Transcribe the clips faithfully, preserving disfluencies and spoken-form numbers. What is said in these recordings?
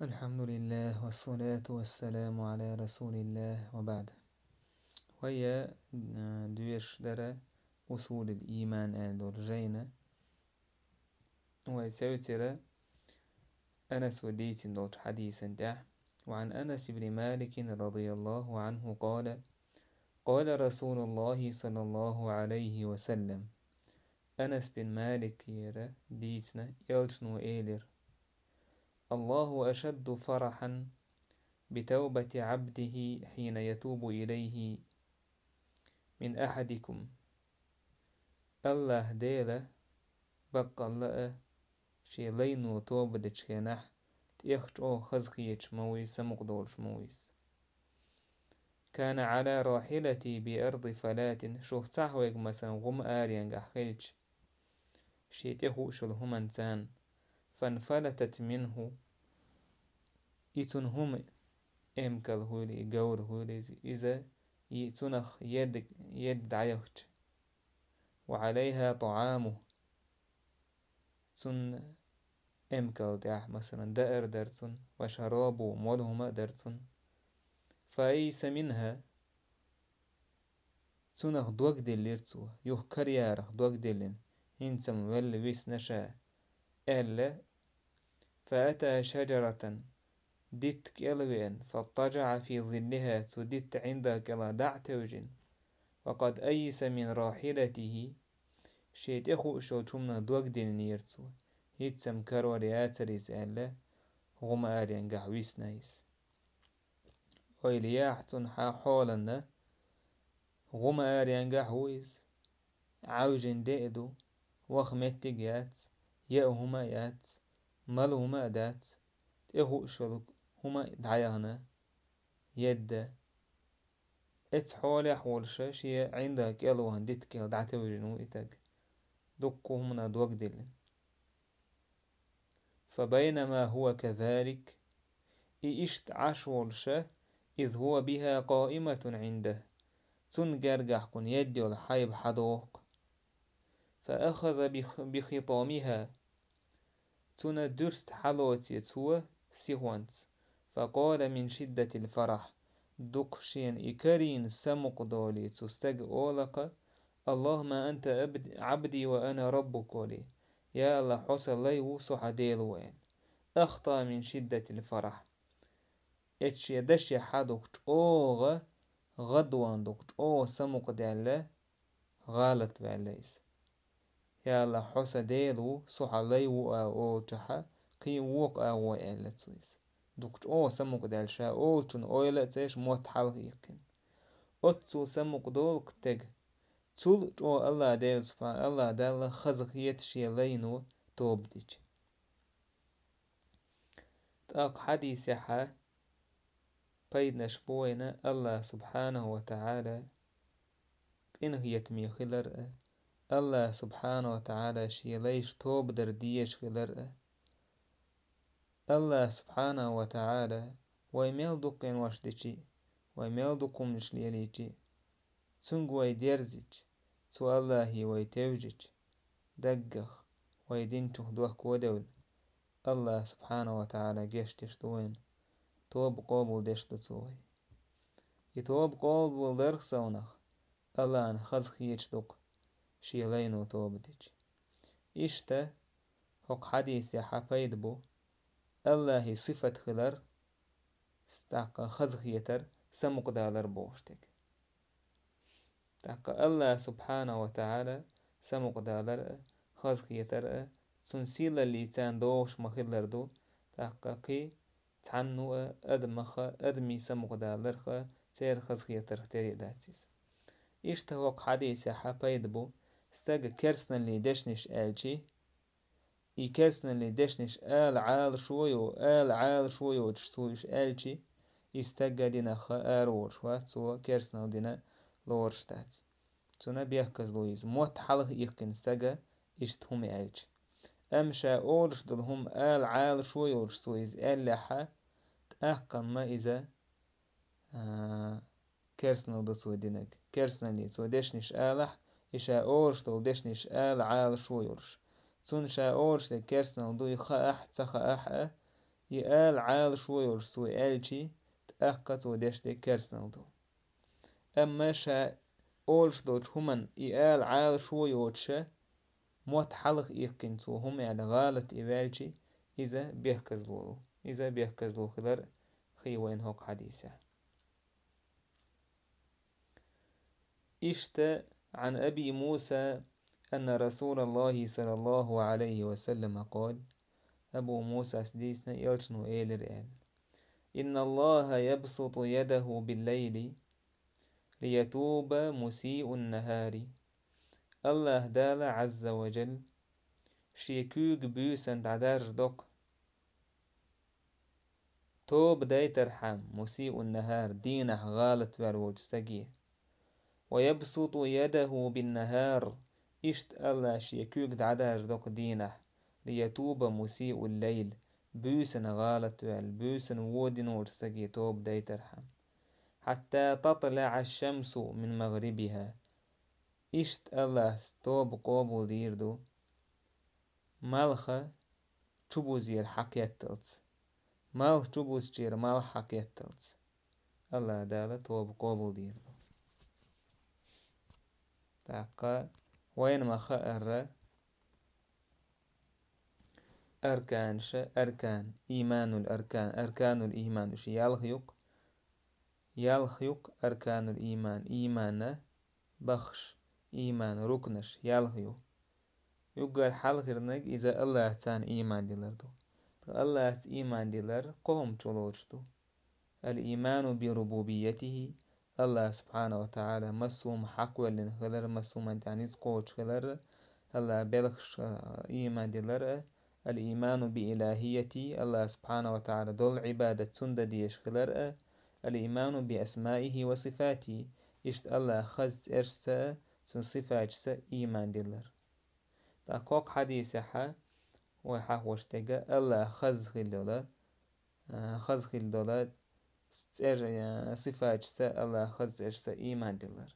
الحمد لله والصلاة والسلام على رسول الله وبعد. Вай, э, доьшуш дара «Усулул ийман» аьлла долу жайна. Вай севцира Анаса дийцина долчу хьадисана тӀехь. وعن أنس بن مالك رضي الله عنه قال: قال رسول الله صلى الله عليه وسلم. Анас бин Маликера дийцина, элчано элира: الله أشد فرحا بتوبة عبده حين يتوب إليه من أحدكم. АллахӀ Дела, баккъалла а, шен лайно тоба дечу хенахь, тӀех чӀогӀа хазахеташ ма ву иза, самукъадолуш ма ву иза. كان على راحلته بأرض فلاة, шух цхьаъ вайга, масалан, гӀума аренгахь хилча, шен тӀехуъуш йолу хӀуманца, فانفلتت منه, и цуьнан хӀума, эмкал хуьлий, говр хуьлий иза, иза, и цунах едда, едда дӀаяхча, وعليها طعامه, цуьнан эмкал тӀехь, масалан, даар дара цуьнан, وشرابه, молу хӀума а дара цуьнан. فأيس منها, цунах дог диллира цо, юха караярах дог диллина, хӀинца-м велла висна ша, аьлла, فأتى شجرة, дитта кӀел а веана, فاضطجع في ظلها, цу дитта ӀиндагӀ кӀела дӀа а тевжина, وقد أيس من راحلته, шен тӀехуъуш йолчу хӀуманах дог диллинера цо, хӀинца-м карор яцара иза аьлла, гӀума аренгахь висна иза. Ойла яхь цунна хьа-, хьоланна, гӀума аренгахь ву иза, Ӏаьвжина де а ду, ваха меттиг а яц, яа хӀума а яц, мала хӀума а дац, тӀехуъуш йолу хӀума а дӀаяхна, едда. Эцу хьолехь волуша шен ӀиндагӀ кӀел вахана дитта кӀел дӀатевжина ву и стаг. Дуккха хӀуманах дог диллина. فبينما هو كذلك, и иштта Ӏаш волуша, إذ هو بها قائمة عنده, цунна гергахь кхунна едда йолу хьайба хьадоху. فأخذ بخ-، بخطامها, цуьнан дуьрста хьалоций цо сихонца, فقال من شدة الفرح, дукха шена и карийна самукъадолий цу стага олакха: اللهم أنت عبد-، عبدي وأنا ربك олий, я АллахӀ, хьо сан лай ву, со хьан Дела ву аьлла. أخطأ من شدة الفرح. Эцу шен дашехь дукха чӀогӀа гӀадван, дукха чӀогӀа самукъадаьлла, гӀалат ваьлла иза. Я АллахӀ, хьо сан Дела ву, со хьан лай ву а олучохь, кхин вукху агӀо аьлла цо иза. Дукха чӀогӀа самукъадаьлла, ша олучун ойла а ца еш, мотт хьалха иккхина. Оццул самукъадолу кху стага, цул а чӀогӀа АллахӀ Дела субхьа-, АллахӀ Далла хазахета шен лайно тоба дича. ТӀаккха хьадисехь пайданаш бу вайна АллахӀ субхьанаху ва таӀала къинхетаме хилар а, АллахӀ субхьанаху ва таӀала шен лайш тоба дар дезаш хилар а. АллахӀ субхьанаху ва таӀала вай мел дукха къинош дичи, вай мел дукха хӀуманаш лелийчи, Цуьнга вай дерзича, цу АллахӀе вай тевжича, даггах, вай динчух дохко девлла, АллахӀ субхьанаху ва таӀала гечдеш ду вайна, тоба къобалдеш ду цо вай. И тоба къобалдарх совнах, АллахӀна хазахеташ ду-кх шен лайно тоба дича. Иштта, хӀокху хьадисехь пайда бу АллахӀе сифат хилар, тӀаккха хазахетар, самукъадалар бохуш дерг. ТӀаккха АллахӀ субхьанаху ва таӀала самукъадалар а, хазахетар а, цуьнан сийлаллица догӀуш ма-хиллара ду, тӀаккха кхин цхьанна а адамах а, адамийн самукъадаларх а, церан хазахетарх тера дац иза. Иштта хӀокху хьадисехь пайда бу, стага керстаналлин дешнаш аьлчи, и керстаналлин дешнаш ала Ӏалашо йо-, ала Ӏалашо йоцуш цо уьш аьлчи, и стаг динах араволуш вац, цо керстанал дина лоруш дац. Цунна бехказло иза. Мотт хьалха иккхина стага иштта хӀума аьлча. Амма ша олуш долу хӀума ала Ӏалашо йолуш цо иза аьллехьа, тӀаккха-м иза, а, керстанал ду цо динарг. Керстаналлин цо дешнаш алахь, и ша олуш долу дешнаш ала Ӏалашо йолуш. Цунна ша олуш дерг керстанал ду и хаахь а, ца хаахь а, И ала Ӏалашо йолуш цо аьлчи, тӀаккха цо деш дерг керстанал ду. Амма ша олуш долчу хӀуманна и ала Ӏалашо йоцуша, мотт хьалха иккхина цо хӀума аьлла гӀалат и ваьлчи, иза бехказло ло. Иза бехказло хилар хи вайна хӀокху хьадисехь. Иштта, عن أبي موسى أن رسول الله صلى الله عليه وسلم قال: Абу Мусас дийцина, элчано элира аьлла: إن الله يبسط يده بالليل ليتوب مسيء النهار. АллахӀ Дала, Ӏазза ва Джалла, шен куьйга буьйсанна дӀадаржадо-кх, тоба дайтархьама, مسيء النهار, дийнахь гӀалат ваьлла волчу стаге. ويبسط يده بالنهار, иштта АллахӀ шен куьйга дӀадаржадо-кх дийнахь, ليتوب مسيء الليل, буьйсанна гӀалат ваьлла, буьйсанна вон дина волчу стаге тоба дайтархьама. حتى تطلع الشمس من مغربها. Иштта АллахӀа тоба къобалдийр ду малх чубузера хьакхетталц. Малх чубузчера малх хьакхетталц. АллахӀ Дала тоба къобалдийр ду. ТӀаккха вайна ма-хаъара, арканаша, аркан, иманул аркан, арканул иман, уьш ялх ю-кх, ялх ю-кх арканул иман, иманна баххаш, иман рукнаш ялх ю. Уггар хьалхарниг иза АллахӀаца иман дилар ду. ТӀаккха АллахӀаца иман дилар кхо хӀума чу лоцуш ду. الإيمان بربوبيته, АллахӀ субхьанаху ва тагӀала массо хӀума хьакхвеллина хилар, массо хӀуманна тӀехь ницкъ кхочуш хилар, АллахӀа белхаш, а, иман дилар а, الإيمان بإلهيته, АллахӀ субхьанаху ва тагӀала долу Ӏибадат цунна дан дезаш хилар а, الإيمان بأسمائه وصفاته, иштта АллахӀа хаза цӀерашца а, цуьнан сифаташца а иман дилар. ТӀаккха хӀокху хьадисехь вай хьахош дерг АллахӀа хаза хилла йолу, а, хаза хилла долу цӀер-, а, сифаташца, АллахӀа хаза цӀерашца иман дилар.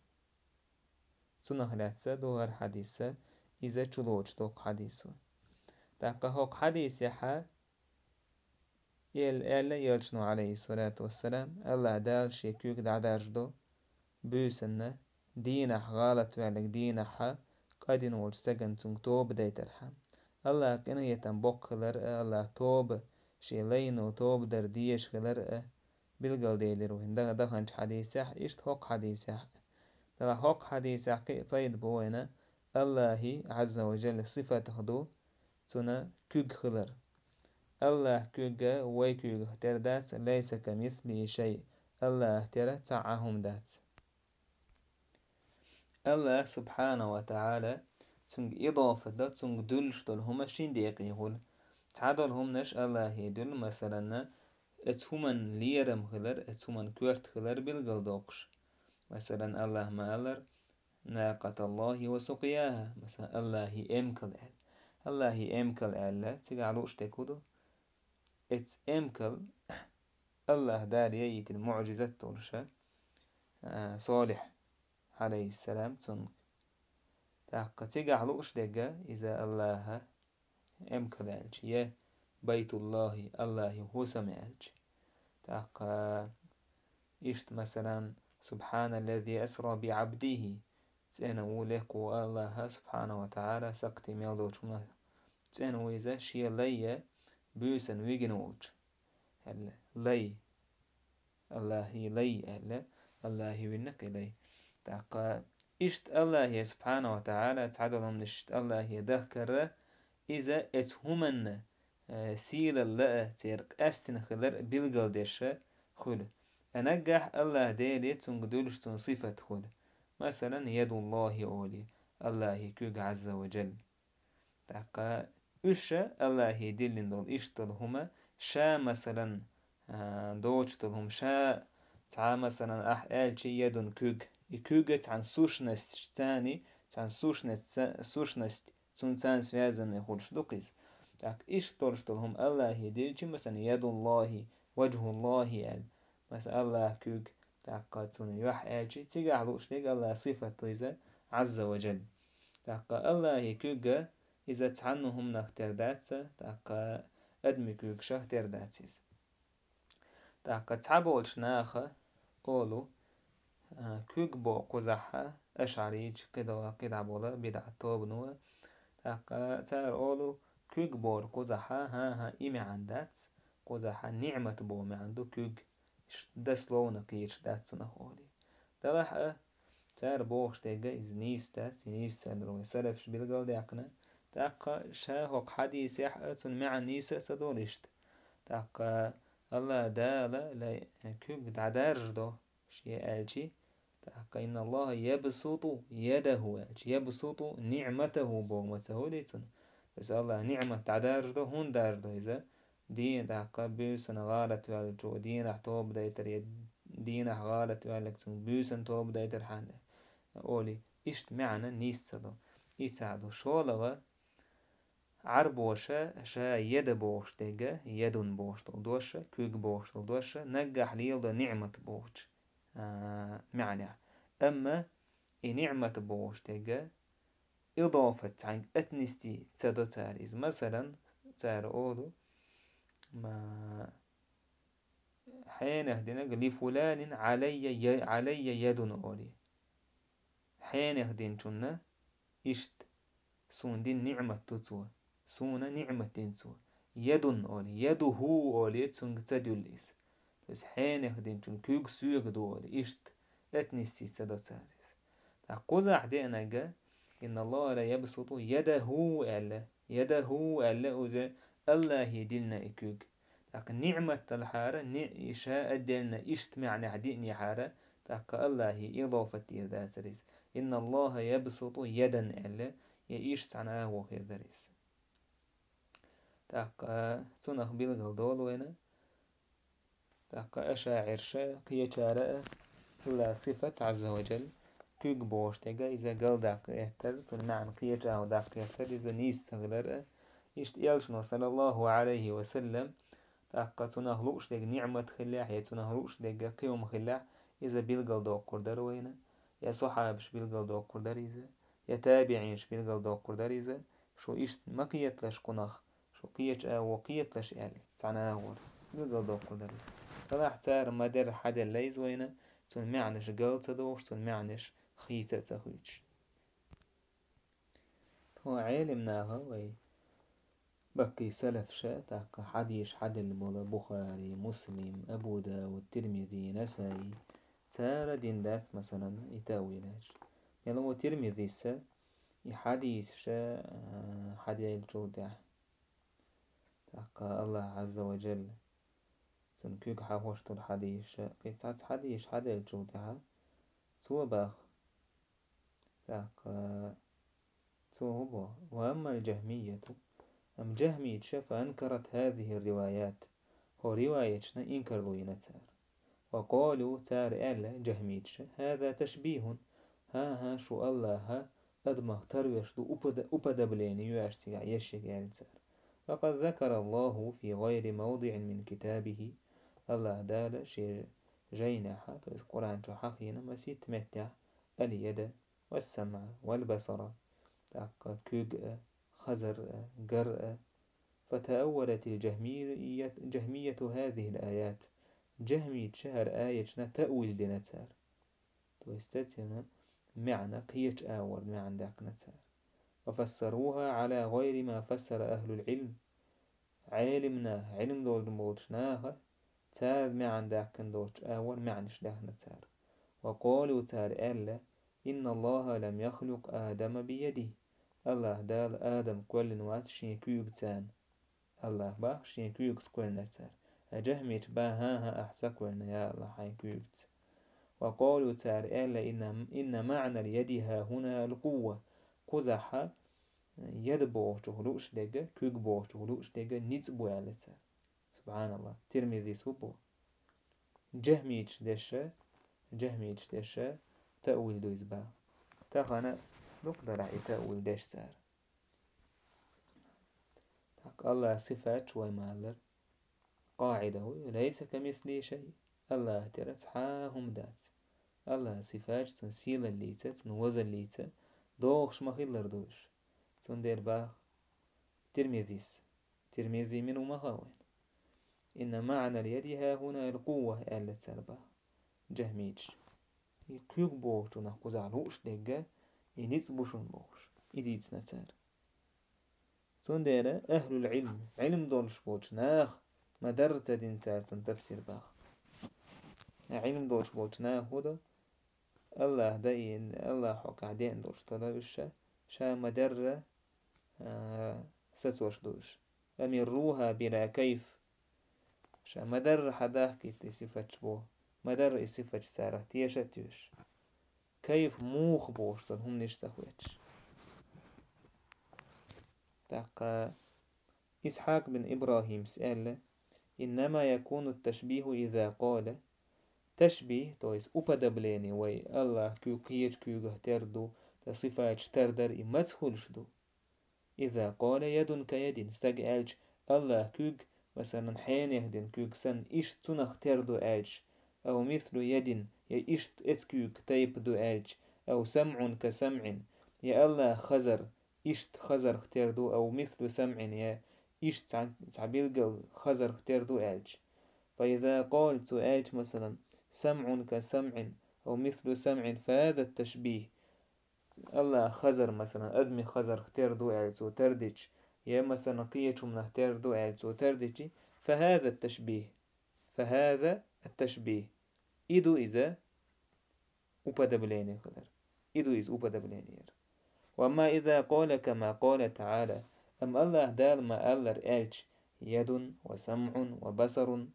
Цунах лаьцна ду хӀара хьадис, иза чулоцуш ду хӀокху хьадисо. ТӀаккха хӀокху хьадисехь эл-, аьлла элчано, Ӏалайхиссалату вассалам, АллахӀ Дала шен куьйга дӀадаржадо буьйсанна, дийнахь гӀалат ваьлларг дийнахьа къа дина волчу стагана цуьнга тоба дайтархьама. АллахӀа къинхетам боккха хилар а, АллахӀа тоба, шен лайно тоба дар дезаш хилар а билгалделира вайна да-, даханчу хьадисехь, иштта хӀокху хьадисехь а. Делахь хӀокху хьадисехь кхин а пайда бу вайна, АллахӀан, Ӏазза ва Джалла, сифатах ду цуьнан куьг хилар. АллахӀан куьг вай куьйгах тера дац, «Лайса камислихи шай», АллахӀан тера цхьа а хӀума дац. АллахӀ субхьанаху ва тагӀала, цуьнга идофа дан, цуьнга дуьллуш долу хӀума шина декъе хуьлу. Цхьадолу хӀуманаш АллахӀе дуьллу, масалан, оцу хӀуманна лерам хилар, оцу хӀуманна коьрта хилар билгалдоккхуш. Масалан, АллахӀа ма-аллара: «Накъаталлахи ва сукъияха», масалан, АллахӀан эмкал аьлла. АллахӀан эмкал аьлла, цигахь лууш дерг хӀун ду? Оцу эмкал АллахӀа Дала яийтина муӀжизат долуш, а, Солихь, Ӏалайхиссалам, цунна. ТӀаккха цигахь лууш дерг иза АллахӀан эмкал аьлча, я Байтуллахи, АллахӀан хӀусам аьлча. ТӀаккха иштта, масалан, «Субхьаналлази асра би Ӏабдихи», цӀена ву, лекха ву АллахӀ субхьанаху ва тагӀала сакхте мел долчу хӀуманах. ЦӀена ву иза шен лайе буьйсанна вигина волчу. Аьлла, лай. АллахӀан лай аьлла, АллахӀе виннарг и лай. ТӀаккха иштта АллахӀе субхьанаху ва тагӀала цхьадолу хӀуманаш иштта АллахӀе дахкар а, иза оцу хӀуманна, э, сийлалла а, церан къаьстина хилар а билгалдеш а хуьлу. Ткъа наггахь АллахӀ Деле цуьнга дуьллуш цуьнан сифат хуьлу. Масалан, ядуллахи олий, АллахӀан куьг, Ӏазза ва Джалла. ТӀаккха уьш а АллахӀе диллина долу иштта долу хӀума, ша, масалан, а, доцуш долу хӀума, ша цхьа, масалан, ахь аьлча, ядун куьг. И куьг а цхьана сущностьца, цхьана сущностьца, сущность, цунца связанный хуьлуш ду-кх иза. ТӀаккха иштта долуш долу хӀума АллахӀе дилча, масалан, ядуллахи, ваджхуллахи аьлла. Масалан, АллахӀан куьг, тӀаккха цунна юьхь аьлча, цигахь лууш дерг АллахӀан сифат ду иза, Ӏазза ва Джалла. ТӀаккха АллахӀан куьг а иза цхьанна хӀуманах тера дац, тӀаккха адамийн куьйгашах тера дац иза. ТӀаккха цхьаболчу наха олу, а, куьг боху кхузахь ашӀарийчу кхидӀа, кхидӀа болу бидӀат тобано. ТӀаккха цара олу, куьг боху кхузахь, хӀан-хӀа, и маьӀна дац, кхузахь ниӀмат боху маьӀна ду куьг. Ш-, дословно кхеташ дац цунах олий. Делахь а, цара бохуш дерг иза нийса дац, и нийса ца дара вай салафаш билгалдаьккхина. ТӀаккха ша хӀокху хьадисехь а цунна маьӀна нийса а ца долу иштта. ТӀаккха Аллах Дала лай куьг дӀадаржадо шен аьлчи, тӀаккха «Инна Аллаха ябсуту ядаху» аьлча, «ябсуту ниӀматаху» боху ма ца хуьлий цунна. Иза Аллах ниӀмат дӀадаржадо, хӀунда даржадо иза? Дийна тӀаккха буьйсанна гӀалат ваьллачо дийнахь тоба дайтар, я дийнахь гӀалат ваьлларг цунна буьйсанна тоба дайтархьама олий, иштта маьӀна нийса ца до. И цхьаъ ду. ШолгӀа, Ӏарбоша ша яда бохуш дерг, ядун бохуш долу дош, куьг бохуш долу дош, наггахь леладо ниӀмат бохучу, а, маьӀнехь. Амма и ниӀмат бохуш дерг идофат цхьаьнга отнести ца до цара иза. Масалан, цара олу, ма, хьенех динарг «Ли фуланин Ӏалайя я-, Ӏалайя ядун» олий. Хьенех динчунна иштта суна дина ниӀмат ду цо, суна ниӀмат дина цо. Ядун олий, ядуху олий, цуьнга ца дуьллу иза. То есть хьенех динчун куьг соьга ду олий, иштта отнести ца до цара иза. ТӀаккха кхузахь деанарг, «Инна Аллаха ла ябсуту ядаху» аьлла, «ядаху» аьлла, иза Аллахе диллина и куьг. ТӀаккха ниӀмат далахьара, ни-, и ша а деллина, иштта маьӀнехь диънехьара, тӀаккха Аллахе идофат дийр дацара иза. «Инна Аллаха ябсуту ядан» аьлла, я иштта цхьана агӀо хир дара иза. ТӀаккха цунах билгал долу вайна. ТӀаккха ашаӀирша, кхечара а, Аллах сифат, Ӏазза ва Джалла, куьг бохуш дерг, иза галдаккха эттар, цунна маьӀна кхеча агӀор даккха эттар, иза нийса ца хилар а. Иштта элчано, саллаллаху Ӏалайхи ва саллам, тӀаккха цунах лууш дерг ниӀмат хиллехь, я цунах лууш дерг кхин хӀума хиллехь, иза билгал доккхур дара вайна, я сахьабаш билгал доккхур дара иза, я табиӀинаш билгал доккхур дара иза, шу иштта ма кхеталаш кхунах, шу кхеча агӀор кхеталаш аьлла, цхьана агӀор билгал доккхур дара иза. Делахь цара ма-дарра хьаделла иза вайна, цунна маьӀнаш гал ца дохуш, цунна маьӀнаш хийца а ца хуьйцуш. Тхо Ӏелим наха вай баккхий салафша, тӀаккха хьадисаш хьаделла болу Бухари, Муслим, Абу Дауд, Тирмизи, Насаи, цара дина дац, масалан, и таъвилаш. Мел ву Тирмизиса и хьадисаш, а, хьаделлачул тӀаьхьа. ТӀаккха Аллах Ӏазза ва Джалла цунна куьг хьахош долу хьадисаш, кхин цхьацца хьадисаш хьаделлачул тӀаьхьа, цо баха. ТӀаккха цо хӀун боху: «Ва аммал джахмияту», амма джахмиташа, «фа анкарат хазихир риваят», хӀо риваяташна инкарло йина цара. «Ва къалу», цара аьлла, джахмиташа: «Хаза ташбихун», хӀан-хӀа, шу Аллаха адамах тарвеш ду, упода-, уподобление ю аша цигахь еш ерг, аьлла цара. «Факъад закараллаху фи гӀайри мавдиӀин мин китабихи», Аллах Дала шен жайнехь, то есть Къуръан чу хьахийна масийтта меттехь, «аль-яда, вассамъа, валбасара», тӀаккха куьг а, хазар а, гар а. «Фатааввалатил джахмият-, джахмияту хазихил аят». Джахмиташа хӀара аяташна таъвил дина цара. То есть цуьнан маьӀна кхечу агӀор маьӀна даьккхина цара. «Ва фассаруха Ӏала гӀайри ма фассара ахлул Ӏилм». Ӏелим наха, Ӏилм долуш болчу наха, цара маьӀна даьккхина долчу агӀор маьӀнаш даьхна цара. «Ва къалу», цара аьлла: «Инна Аллаха лам яхлукъ Адама биядихи». Аллах Дала Адам кхоьллина вац шен куьйгаца. Аллах баха шен куьйгаца кхоьллинарг цара. А джахмиташ баха: «ХӀан-хӀа, ахь ца кхоьллина, я Аллах, хьайн куьйгаца». «Ва къалу», цара аьлла: «Инна, инна маънал яди хӀахӀуна ал-къувва». Кхузахь яд бохучух лууш дерг, куьг бохучух лууш дерг ницкъ бу аьлла цара. Субханаллах. Тирмизис хӀун боху? Джахмиташ дерш, джахмиташ дерш таъвил ду иза баха. Тахана дукха дара и таъвил дерш цара. ТӀаккха Аллах сифаташ вай ма-аллара. КъаӀида хӀу ю: «Лайса камислихи шай». Аллах тера цхьа хӀума дац. Аллах сифаташ цуьнан сийлаллица, цуьнан возаллица догӀуш ма-хиллара ду уьш. Цундела баха Тирмизис: Тирмизийс мила ву ма хаьа вайна. «Инна маӀнал яди хьахӀуна ал-къувва», аьлла цар баха, джахӀмиташа. И куьг бохучунах кхузахь лууш дерг, и ницкъ бу шуна бохуш, и дийцина цара. Цундела ахӀлул Ӏилм, Ӏилм долуш болчу наха ма-дарра ца дина цара цунна тафсир баха. Ӏилм долуш болчу наха хӀун до? АллахӀа даийна, АллахӀа хьокъехь деана долуш тала уьш ша, ша ма-дарра, а, сацош ду уьш. «Амирруха била кайф». Ша ма-дарра хьадахкийта и сифаташ боху, ма-дарра и сифаташ царах теша а тоьшу. Кайф муха бохуш долу хӀуманаш ца хоьттуш. ТӀаккха Исхьакъ бин ИбрахӀимас аьлла: «Иннама якуну ташбиху иза къала». Ташбих, то есть уподобление, вай АллахӀа куьг кхечу куьйгах тера ду, ткъа сифаташ тардар и маца хуьлуш ду? «Иза къала ядун ка ядин», стаг аьлча, АллахӀа куьг, масалан, хьенех дина куьг санна, иштта цунах тера ду аьлча, «ав мислу ядин», я иштта эцу куьйгах тайпа ду аьлча, «ав самӀун ка самӀин», я АллахӀа хазар, иштта хазарх тера ду, «ав мислу самӀин», я иштта цхьа, цхьа билггал хазарх тера ду аьлча. «Фа иза къала», цо аьлча, масалан, «самӀун ка самӀин, ав мислу самӀин», «фа хаза ташбих». АллахӀа хазар, масалан, адамийн хазарх тера ду аьлла цо тардича, я, масалан, кхечу хӀуманах тера ду аьлла цо тардича, «фа хаза ташбих». «Фа хаза ташбих». И ду иза уподобление хилар. И ду иза уподобление яр. «Ва амма иза къала кама къала таӀала». Амма АллахӀа Дала ма-аллара аьлча: «Ядун ва самӀун ва басарун».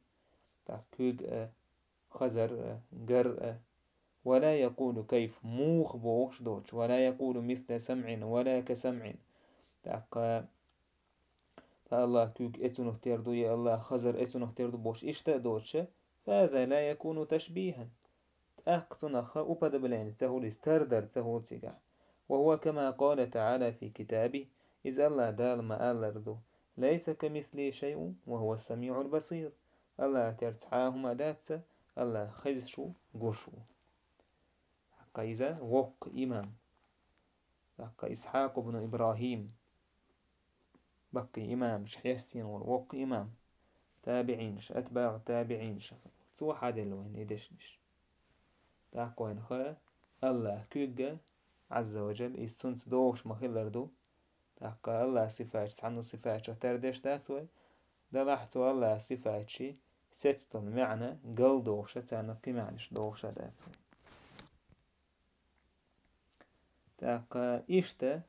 ТӀаккха куьг а, хазар а, гар а. «Ва ла якъулу кайф», муха бохуш доцуш. «Ва ла якъулу мисла самӀин, ва ла ка самӀин». ТӀаккха АллахӀа куьг эцунах тера ду, я АллахӀа хазар эцунах тера ду бохуш, иштта а доцуша, «фа хаза ла якуну ташбихӀан». ТӀаккха цунах уподобление ца хуьлу, иза тардар ца хуьлу цигахь. «Ва хӀува кама къала таӀала фи китабихӀ», иза АллахӀа Дала ма-аллара ду: «Лайса ка мислихӀи шайъун, ва хӀува самиӀул басир». АллахӀа тера цхьа а хӀума дац, АллахӀ хезаш ву, гуш ву. ТӀаккха иза воккха имам. ТӀаккха Исхьакъ ибн ИбрахӀим, баккхий имамаш хьестийна волу воккха имам. ТабиӀинаш, атбаӀу табиӀинаш. Цо хьаделла вайна и дешнаш. ТӀаккха вайна хаьа, АллахӀа куьг а, Ӏазза ва Джалла, иза цунца догӀуш ма-хиллара ду. ТӀаккха АллахӀа сифаташ, цхьана сифаташах тардеш дац вай. Делахь цу АллахӀа сифаташий сецдолу маьӀна галдохуша, царна кхин маьӀнаш дохуша дац вай. ТӀаккха иштта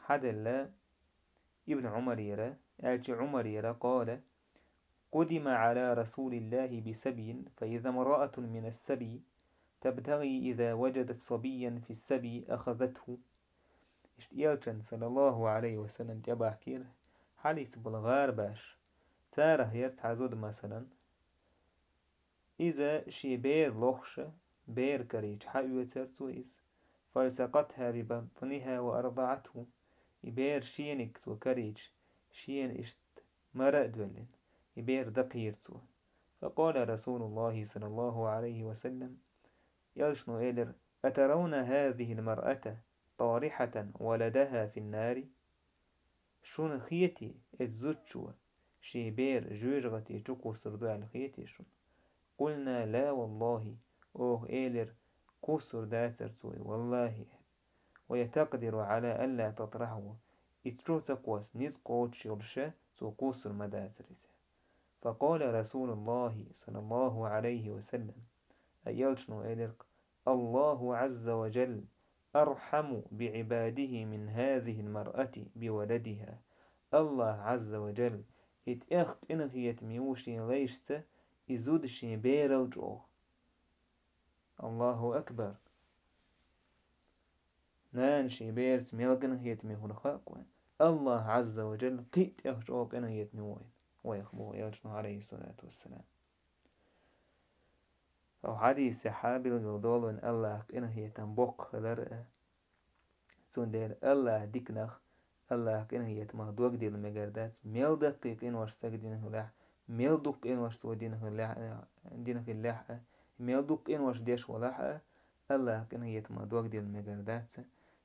хьаделла Ибн Ӏумарера, аьлча Ӏумарера, къала: «Къудима Ӏала Расулиллахи би сабийин, фа иза мраатун мина сабий, табтагӀи иза ваджадат сабийян фи сабий ахазатху». Иштта Элчанна, саллаллаху Ӏалайхи ва саллам, тӀебахкийла хьалийца болу гӀарабаш. Царах яра цхьа зуда, масалан, иза шен бер лохуша, бер карийча хьаоьцура цо иза. «Фальсакъатха би батнихӀа ва ардаӀатху». И бер шениг цо карийча, шена иштта мара а доьллина, и бер дакхийра цо. Факъала Расулуллахи саллаллаху Ӏалайхи ва саллам, Элчано элира: «Атаравна хӀазихил маръата тарихьатан валадаха финнари?» Шуна хетий, эцу зудчо шен бер жоьжахати чу кхуссур ду аьлла хетий шуна? Къулна: «Ла валлахи», оха элира: «Кхуссур дацара цо и, валлахи». «Ва хӀия такъдиру Ӏала алла татрахьаху», и чу ца кхосса ницкъ кхочуш йолуша цо кхуссур ма дацара иза. Факъала Расулуллахи саллаллаху Ӏалайхи ва саллам, а Элчано элира: «Аллаху Ӏазза ва Джалла архьаму би Ӏибадихи мин хӀазихил маръати би валадиха». АллахӀ Ӏазза ва Джалла и тӀех къинхетаме ву шен лайшца и зуда шен берал чӀогӀа. Аллаху акбар! Нана шен берца мел къинхетаме хуьлу хаьа-кх вайна. АллахӀ Ӏазза ва Джалла кхин а тӀех чӀогӀа къинхетаме ву вайна, вайх боху Элчано, Ӏалайхиссалату вассалам. Хьо хьадисехь билгал долу вайна АллахӀ къинхетам боккха хилар а. Цундела АллахӀ диканах, АллахӀ къинхетамах дог дилла мегар дац, мел даккхий къинош стаг дина хилахь, мел дукха къинош цо дина хилахь, дина хилахь а, мел дукха къинош деш валахь а, АллахӀ къинхетамах дог дилла мегар дац.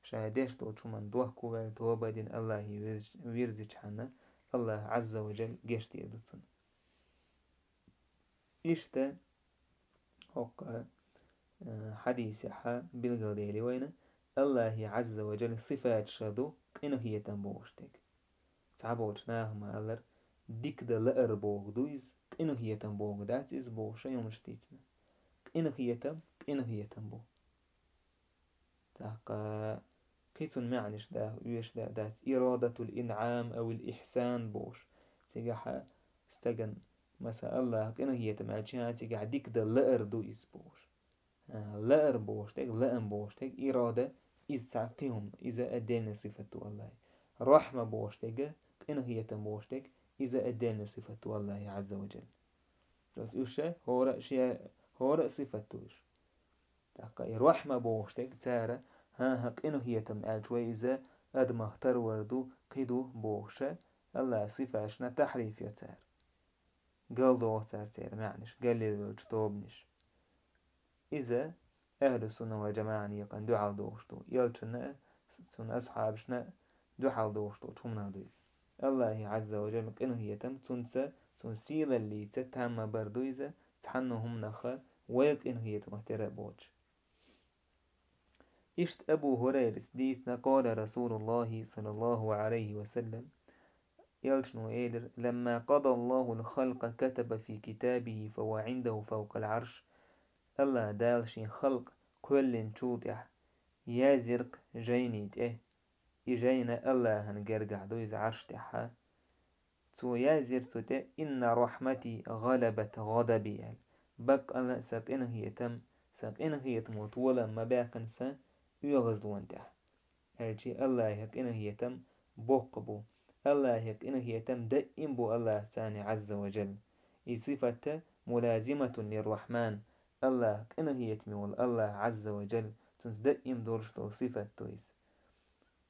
ша деш долчу хӀуманна дохко ваьлла, тоба дина Аллахе вирз-, вирзичхьана, Аллах Ӏазза ва Джалла гечдийр ду цунна. Иштта хӀокху, э, хьадисехь билгалдели вайна, Аллахе Ӏазза ва Джалла сифаташ ду къинхетам бохуш дерг. Цхьаболчу наха ма-аллара, дика дан лаар боху ду иза, къинхетам боху дац иза бохуш а хӀуманаш дийцина. Къинхетам, къинхетам бу. ТӀаккха кхин цунна маьӀнаш даха оьшуш да-, дац, ирадатул инӀам авил ихсан бохуш. Цигахь стагана, масала, Аллаха къинхетам аьлча, цигахь дика дан лаар ду иза бохуш. А, лаар бохуш дерг, лаам бохуш дерг, ирада, иза цхьа кхин хӀума, иза отдельный сифат ду Аллахьан. Рахьма бохуш дерг, къинхетам бохуш дерг, иза отдельный сифат ду Аллахьан Ӏазза ва Джалла. То есть уьш хӀора а шен, хӀора а сифат ду уьш. ТӀаккха и рахьма бохуш дерг цара, хӀан-хӀа, къинхетам аьлча вай иза адамах тарвар ду, кхин ду бохуша, Аллахан сифаташна тахьриф йо цара. Галдохуцаьрца церан маьӀнаш, галъевллачу тобанаш. Иза ахьлу сунна вал джамаӀан екъан дуьхьал дохуш ду. Элчанна а, цуьнан асхьабашна а дуьхьал дохуш долчу хӀуманах ду иза. Аллахьан Ӏазза ва Джалла къинхетам, цунца, цуьнан сийлаллица там ма-барра ду иза, цхьанна хӀуманах вай къинхетамах тера а боцуш. Иштта Абу ХӀурайрас дийцина, къала Расулуллахи саллаллаху Ӏалайхи ва саллам, элчано элира: «Ламма къадаллахул халкъа катаба фи китабихи фа хӀува Ӏиндаху фавкъал Ӏарш». Аллаха Дала шен халкъ кхоьллинчул тӀаьхьа язйира-кх жайни тӀе. И жайна Аллахьан гергахь ду иза Ӏарш тӀехь. Цо язйира цу тӀе: «Инна рахьмати гӀалабат гӀадаби», – аьлла. Баккъалла а сан къинхетам, сан къинхетамо толам ма баьккхина сан оьгӀазлонна тӀехь. Аьлча Аллахьан къинхетам боккха бу. Аллахьан къинхетам даим бу Аллахьца, Ӏазза ва Джалла. И сифат мулазиматун лиррахьман. Аллах къинхетаме волу Аллах Ӏазза ва Джалла, цуьнца даим долуш долу сифат ду иза.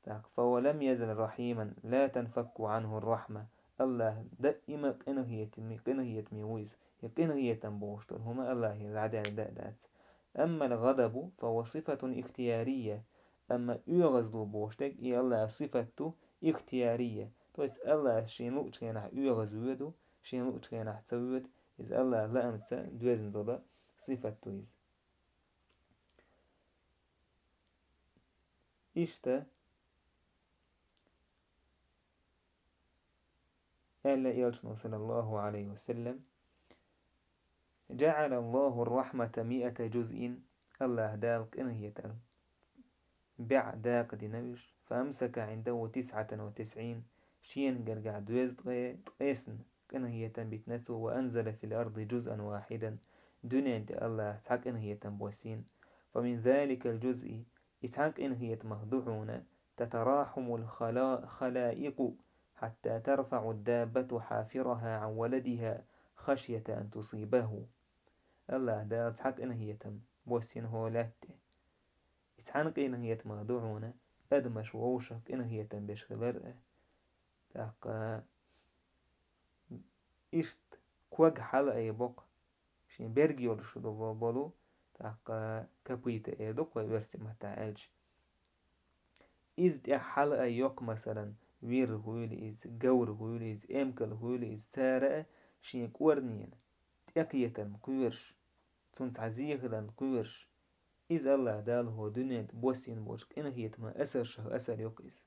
ТӀаккха: «Фа хӀува лам язал рахьиман, ла танфакку Ӏанху рахьма». Аллах даима къинхетаме, къинхетаме ву иза. И къинхетам бохуш долу хӀума Аллахье дӀадаьлла дан а дац. «Аммал гӀадабу фа хӀува сифатун ихтиярия». Амма оьгӀазло бохуш дерг и Аллахьан сифат ду ихтиярия. То есть Аллах шена луучу хенахь оьгӀаз воьду, шена луучу хенахь ца воьду, иза Аллахьан лаамца доьзна долу сифат ду иза. Иштта аьлла элчано, саллаллаху Ӏалайхи ва саллам: «ЖаӀалаллаху рахьмата миата жузъин». Аллах Дала къинхетам бӀе дакъа дина уьш. «Фа амсака Ӏиндаху тисъатан ва тисъин». Шена гергахь доьзткъе ткъесна къинхетам битина цо. «Ва анзала фил арди жузъан вахьидан». Дуьнен тӀе Аллах цхьа къинхетам боссийна. «Фа мин заликал жузъи», и цхьана къинхетамах ду хьуна: «Татарахьамул хала-, халаикъу, хьатта тарфаӀу даббату хьафираха Ӏан валадиха, хашйата ан тусибаху». Аллах Дала цхьа къинхетам боссийна хӀокху лаьтта тӀе. И цхьана къинхетамах ду хьуна адамаш вовшах къинхетам беш хилар а. ТӀаккха иштта ког хьала а йо боккха, шен берг йолуш долу болу, тӀаккха копыта эр ду-кх вай оьрсийн маттахь аьлча. Иза тӀехь хьала а йоккха, масалан, вир хуьйла иза, говр хуьйла иза, эмкал хуьйла иза, цара а шен кӀорнена тӀекхетарна кхоьруш, цунна цхьа зе хиларна кхоьруш, иза Аллах Дала хӀокху дуьнен тӀе боссийна болчу къинхетаман асаршах асар ю-кх иза.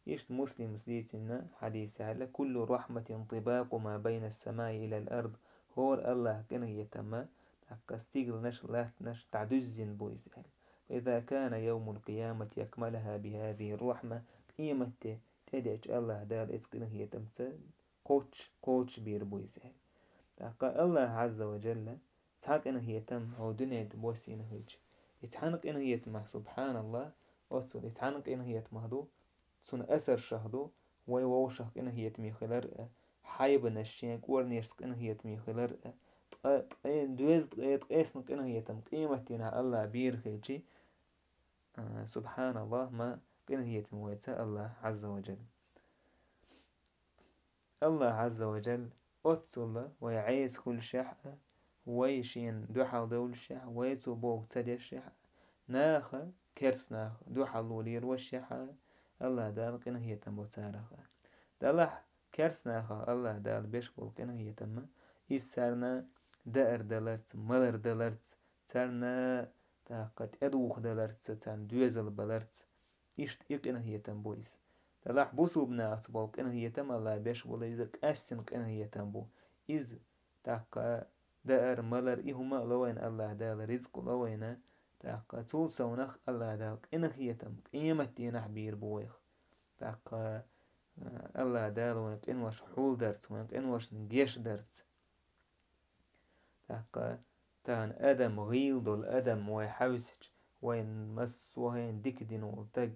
Иштта Муслимас дийцина хьадисехь аьлла: «Куллу рахьматин тибакъу ма байна ас-самаи илал ард». ХӀора Аллах къинхетам а, тӀаккха стигланаш, латтанаш дӀадуьззина бу иза аьлла. «Фа иза кана явмул къиямати акмалаха бихазихир рахьма». Къематде тӀедеъча Аллах Дала иза къинхетамца кхоччуш, кхочушбийр бу иза аьлла. ТӀаккха Аллах Ӏазза ва Джалла цхьа къинхетам хӀокху дуьнен тӀе боссийна хилча, и цхьана къинхетамах, субхьаналлах, оццул и цхьана къинхетамах ду, цунна асаршах ду вай вовшах къинхетаме хилар а, хьайбанаш шен кӀорнешца къинхетаме хилар а, ткъа-, ткъе-, доьзткъе ткъесна къинхетам къематдийнахь Аллах бийр хилча, а, субхьаналлах, ма къинхетаме вайца Аллах Ӏазза ва Джалла. Аллах Ӏазза ва Джалла оццул вай Ӏеса хуьлушехь а, вай шена дуьхьал довлушехь а, вай цо бохург ца дешшехь а, наха керста наха дуьхьал лелаеш а, АллахӀ Дала къинхетам бо царах. Делахь керста нахах АллахӀ Дала беш болу къинхетам, иза царна даар даларца, малар даларца, царна тӀаккха тӀедухадаларца, царна доьзал баларца, иштта и къинхетам бу иза. Делахь бусулба нахаца болу къинхетам АллахӀа беш болу, иза къаьстина къинхетам бу. Иза тӀаккха даар, малар, и хӀума а ло вайна АллахӀ Дала, ризкъ ло вайна, тӀаккха цул совнах АллахӀ Дала къинхетам къематдийнахь бийр бу вайх. ТӀаккха, а, АллахӀ Дала вайн къинош хьулдарца, вайн къиношна гечдарца. ТӀаккха тахана адам, гӀийла долу адам вай хьаьвсича, вайн массо а хӀайна дика дина волу стаг,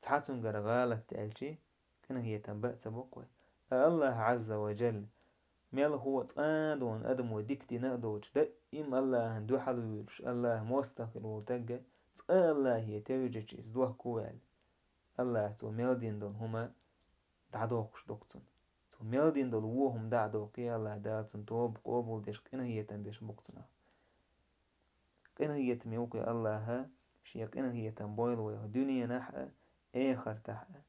цхьа цуьнгара гӀалат даьлчи, къинхетам бан а ца боккху вай. А АллахӀ Ӏазза ва Джалла, мелхо а цкъа а долу адамо дика дина а доцуш, даим АллахӀана дуьхьал вуьйлуш, АллахӀ мостагӀа хир волу стаг, цкъа а АллахӀе тевжича, иза дохко а ваьлла, АллахӀа цо мел дина долу хӀума дӀадоккхуш ду-кх цунна. Цо мел дина долу вон хӀума дӀа а доккхий, АллахӀ Дала цуьнан тоба къобалдеш, къинхетам беш бу-кх цунах. Къинхетаме ву-кх АллахӀ, Шен къинхетам бойла вайх дуьненахь а, эхартахь а.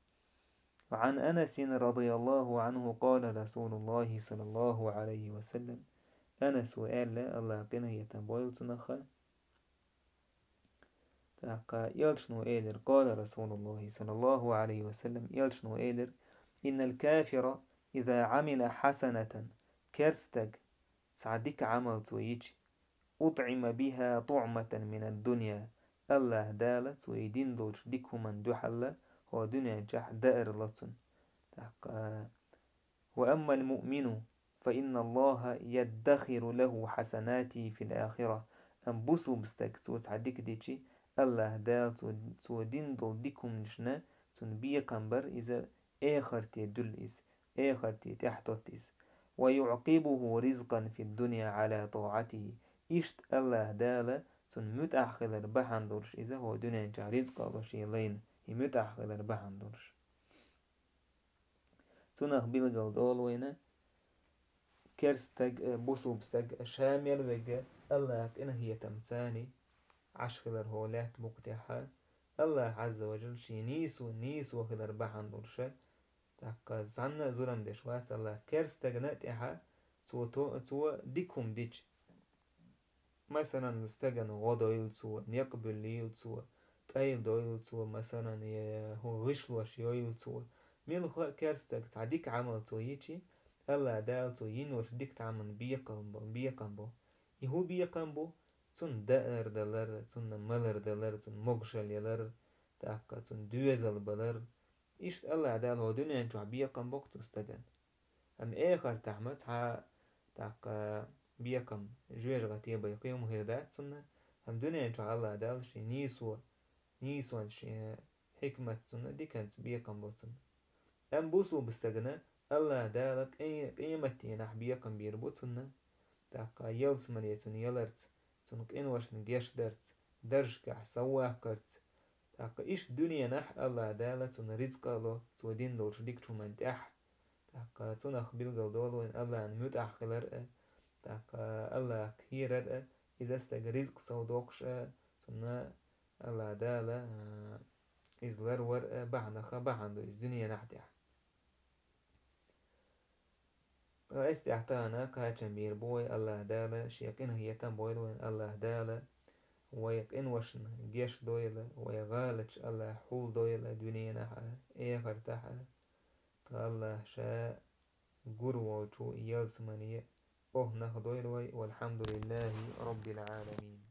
وعن أنس رضي الله عنه قال رسول الله صلى الله عليه وسلم, Анаса аьлла, АллахӀ къинхетам бойла цунах, тӀаккха элчано элира, قال رسول الله صلى الله عليه وسلم, элчано элира: إن الكافر إذا عمل حسنة, керста стаг цхьа дика Ӏамал цо йича, أطعم بها طعمة من الدنيا, АллахӀ Дала цо и дина долчу дика хӀуманна дуьхьал хӀокху дуьнен чохь даар ло цунна. ТӀаккха: وأما المؤمن فإن الله يدخر له حسناته في الآخرة. Амма бусулба стаг, цо цхьа дика дичи, АллахӀ Дала цо, цо дина долу дика хӀуманашна цунна бекхам бар, иза эхарте дуьллу иза, эхарте тӀаьхьатотту иза. ويعقبه رزقا في الدنيا على طاعته. Иштта АллахӀ Дала цунна муьтӀахь хилар бахьана долуш иза хӀокху дуьнен чохь ризкъ а ло шен лайна, и муьтӀахь хилар бахьана долуш. Цунах билгал долу вайна, керста стаг а, бусулба стаг а, ша мел верг а, АллахӀа къинхетамца Ӏаш хилар хӀокху лаьтта букъа тӀехь, АллахӀ Ӏазза ва Джалла Шен нийсо, нийсо хилар бахьана долуш, тӀаккха цхьанна а зурам деш вац АллахӀ керста стагана а тӀехь, цо то-, цо дика хӀума дича. Масалан, стагана гӀо дойла цо, некъ буьллийла цо, тӀайла дойла цо, масалан, я хӀун гӀишлош йойла цо. Муьлхха а керста стаг цхьа дика Ӏамал цо йичи, АллахӀ Дала цо йина йолчу дика тӀамна бекхам бо, бекхам бо. И хӀун бекхам бу? Цунна даар далар, цунна малар далар, цунна могушалла ялар, тӀаккха цунна доьзал балар. Иштта АллахӀ Дала хӀокху дуьнен чохь бекхам бо-кх цу стагана. Амма эхартахь ма цхьа, тӀаккха, бекхам, жоьжахате бен кхин хӀума хир дац цунна, амма дуьнен чохь АллахӀ Дала Шен нийсо, нийсонца, Шен хьикматца цунна, диканца бекхам бо цунна. Амма бусулба стагана АллахӀ Дала къе-, къематдийнахь бекхам бийр бу цунна, тӀаккха ялсамане цунна яларца, цунна къиношна гечдарца, даржашкахь совваккхарца, тӀаккха иштта дуьненахь АллахӀ Дала цунна рицкъ а ло, цо дина долчу дикачу хӀуманна тӀехь. ТӀаккха цунах билгал долу вайн АллахӀна муьтӀахь хилар а, тӀаккха АллахӀах кхерар а, иза стаг рицкъ совдоккхуш а, цунна АллахӀ Дала, а, иза ларвар а бахьанах бахьана ду иза дуьненахь тӀехь. Ткъа эс тӀехь тахана кхачам бийр бу вай АллахӀ Дала, Шен къинхетам бойла вайн АллахӀ Дала, вай къиношна геч дойла, вай гӀалаташ АллахӀа хьулдойла дуьненахь а, эхартахь а. Ткъа АллахӀа Ша гур волчу ялсамане охӀнах дойла вай, валхьамдулиллахӀи роббил Ӏаламин.